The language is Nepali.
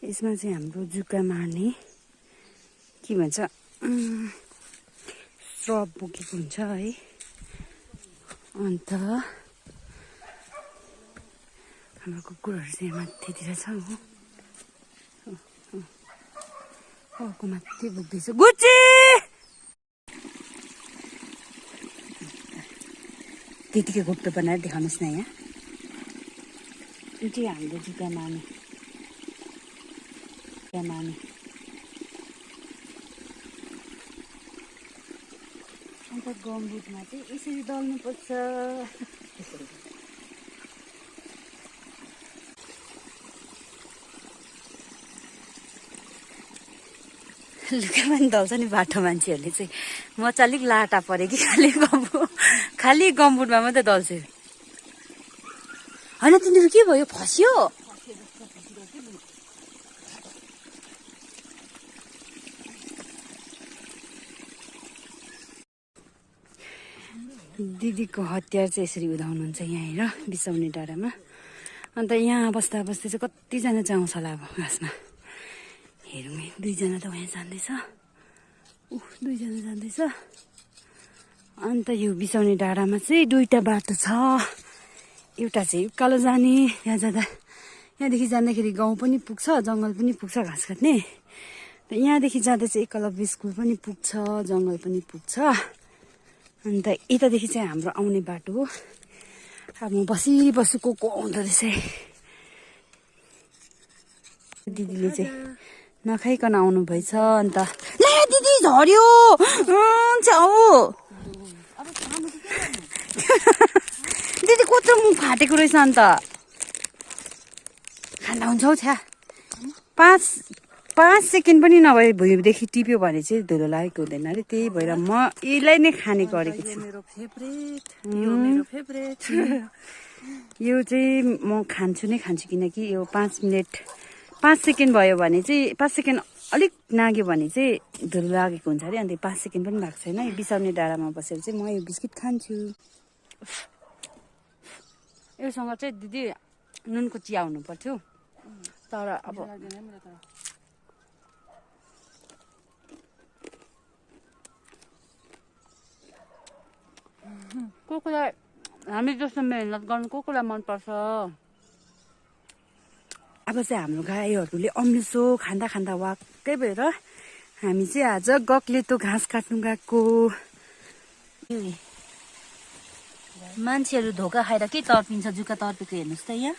यसमा चाहिँ हाम्रो जुका मार्ने के भन्छ स्रब बोकेको हुन्छ है। अन्त हाम्रो कुकुरहरू चाहिँ माथितिर छ हो माथि बोक्दैछ गुच्ची। त्यतिकै घोप्टो बनाएर देखाउनुहोस् न यहाँ। यो चाहिँ हाम्रो जुका मार्ने अन्त गमबुटमा चाहिँ यसरी दल्नुपर्छ। लुगा पनि दल्छ नि बाटो मान्छेहरूले चाहिँ। म चाहिँ अलिक लाटा परेँ कि खालि गमबुटमा मात्रै दल्छु। होइन तिनीहरू के भयो फस्यो? दिदीको हतियार चाहिँ यसरी उदाउनुहुन्छ यहाँ हेर बिसाउने डाँडामा। अन्त यहाँ बस्दा बस्दै चाहिँ कतिजना चाहिँ आउँछ होला अब घाँसमा। हेरौँ है, दुईजना त यहाँ जाँदैछ, दुईजना जाँदैछ। अन्त यो बिसाउने डाँडामा चाहिँ दुईटा बाटो छ। एउटा चाहिँ उकालो जाने, यहाँ जाँदा यहाँदेखि जाँदाखेरि गाउँ पनि पुग्छ, जङ्गल पनि पुग्छ घाँस काट्ने। यहाँदेखि जाँदा चाहिँ एकलव्य स्कुल पनि पुग्छ, जङ्गल पनि पुग्छ। अन्त यतादेखि चाहिँ हाम्रो आउने बाटो हो। अब म बसिबसु को आउँदो रहेछ। दिदीले चाहिँ नखाइकन आउनु भएछ। अन्त ला दिदी झर्यो छ्याउ। दिदी कत्रो मुख फाटेको रहेछ। अन्त खाँदा हुन्छ हौ छ्या। 5 सेकेन्ड पनि नभए भुइँदेखि टिप्यो भने चाहिँ धुलो लागेको हुँदैन अरे। त्यही भएर म यसलाई नै खाने गरेको छु। यो चाहिँ म खान्छु नै खान्छु, किनकि यो 5 सेकेन्ड भयो भने चाहिँ 5 सेकेन्ड अलिक नाग्यो भने चाहिँ धुलो लागेको हुन्छ अरे। अन्त 5 सेकेन्ड पनि भएको छैन। यो बिसाउने डाँडामा बसेर चाहिँ म यो बिस्किट खान्छु। योसँग चाहिँ दिदी नुनको चिया हुनु पर्थ्यो, तर अब कुकुरलाई हामी जस्तो मेहनत गर्नु कुकुरलाई मनपर्छ। अब चाहिँ हाम्रो गाईहरूले अम्लिसो खाँदा खाँदा वाक्कै भएर हामी चाहिँ आज गकलेतो घाँस काट्नु गएको। मान्छेहरू धोका खाएर के तर्पिन्छ, जुका तर्पेको हेर्नुहोस् त यहाँ।